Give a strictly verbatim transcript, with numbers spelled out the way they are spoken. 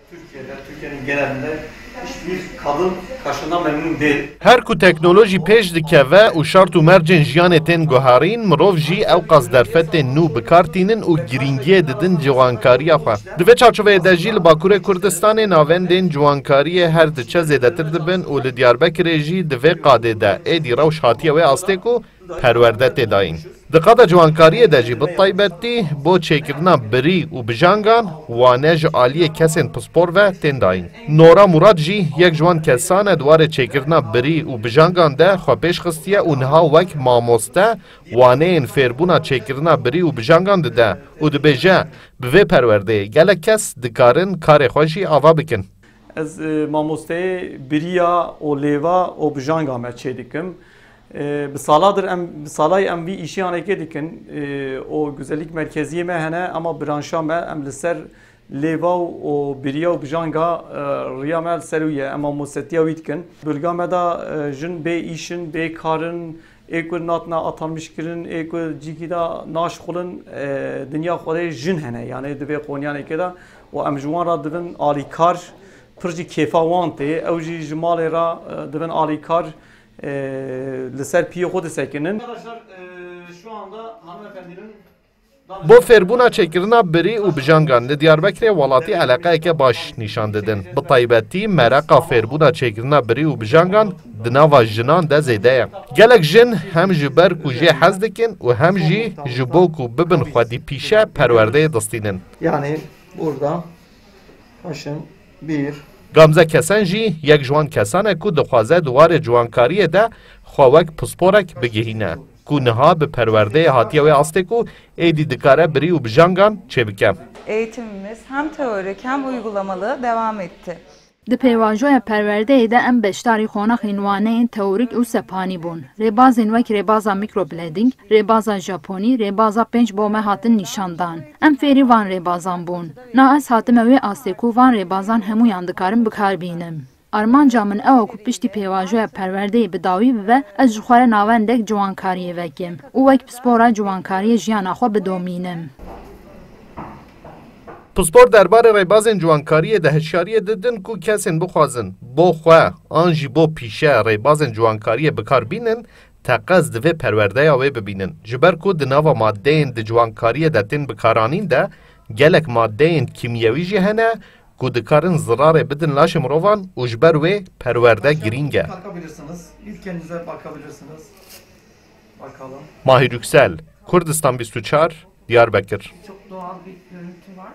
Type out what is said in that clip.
Türkiye'de, Türkiye'nin genelinde hiçbir kadın kaşından memnun değil. Her ku teknolojî pêş dikeve û şart û mercên jiyanê tên guherîn, mirov jî ewqas derfetên nû bi kar tînin û girîngiyê didin ciwankariya xwe. Di vê çarçoveyê de jî li Bakurê Kurdistanê navendên ciwankariyê her diçe zêdetir dibin û li Diyarbekirê jî di vê qadê de êdî rewş hatiye wê astê ku perwerde tê dayîn. Di qada ciwankariyê de jî bi taybetî bo çêkirina birî û bijangan wane ji aliyê kesên pispor ve tên dayîn. Nora Murad jî yek ji wan kesan e di warê çêkirina birî û bijangan de xwe pêş xistiye û niha wek mamoste waneyên fêrbûna çêkirina birî û bijangan dide û dibêje, bi vê perwerdeyê gelek kes dikarin karê xwe jî ava bikin. Ez e, mamosteyê biriya û lêva û bijanga me çê dikim. E, bi saladir em, bi salayê em vî îşê anekê dikin e, û güzellik merkeziyê me hene, ama branşa me em li ser lêva û biriya û bijanga e, riya me li ser wî ye. Em mamostetiya wî dikin. Bölga me de e, jin bê îş in, bê kar in, ê ku natina atanmiş kirin, ê ku cîkî de naşixulin, e, dinya xwe de jin hene. Yani di vê qonyanekê de û em ji wan re dibin alîkar, pir jî kêfa wan tê. Ew jî ji malê re e, dibin alîkar, e, li ser piyê xwe disekinin. Arkadaşlar e, şu anda hanımefendinin Bo fêrbûna çêkirina birî û bijangan li Diyarbekirê welatî eleqeyeke baş nîşan didin. Bi taybetî mereqa fêrbûna çêkirina birî û bijangan di nava jinan de zêde ye. Gelek jin hem ji ber ku jê hez dikin û hem jî ji bo ku bibin xwedî pîşe perwerdeyê distînin. Yani burada kaşın bir Gamze Kesen jî yek ji wan kesan e ku dixwaze di warê ciwankariyê de xwe wek pisporek bigihîne, ku niha bi perwerdeyê hatiye wê astê ku êdî dikare birî û bijangan çêbike. Eğitimimiz hem teorik hem uygulamalı devam etti. Di pêvajoya perwerdeyê de em beşdarî qonaxên waneyên teorîk û sephanî bûn. Rêbazên wek rêbaza microblading, rêbaza Japonî, rêbaza pênc bo me hatin nîşandan. Em fêrî van rêbazan bûn. Na ez hatime wê astê ku van rêbazan hemûyan dikarim bi kar bînim. Armanca min ew e ku piştî pêvajoya perwerdeyê bi dawî bibe, ez ji xwe re navendek ciwankariyê vekim û wek pispora ciwankariyê jiyana xwe bidomînim. Pispor derbarê rêbazên ciwankariyê de hişyariyê didin ku kesên bixwazin bo xwe an jî bo pîşe rêbazên ciwankariyê bi kar bînin, teqez divê perwerdeya wê bibînin. Ji ber ku di nava madeyên di ciwankariyê de tên bikaranîn de gelek madeyên kîmyewî jî hene ku dikarin zirarê bidin laşê mirovan û ji ber wê perwerde girîng e. Kalkabilirsiniz. Bir kendinize bakabilirsiniz. Bakalım. Mahir Yüksel, Kurdistan bîst û çar, Diyarbekir. Çok doğal bir görüntü var.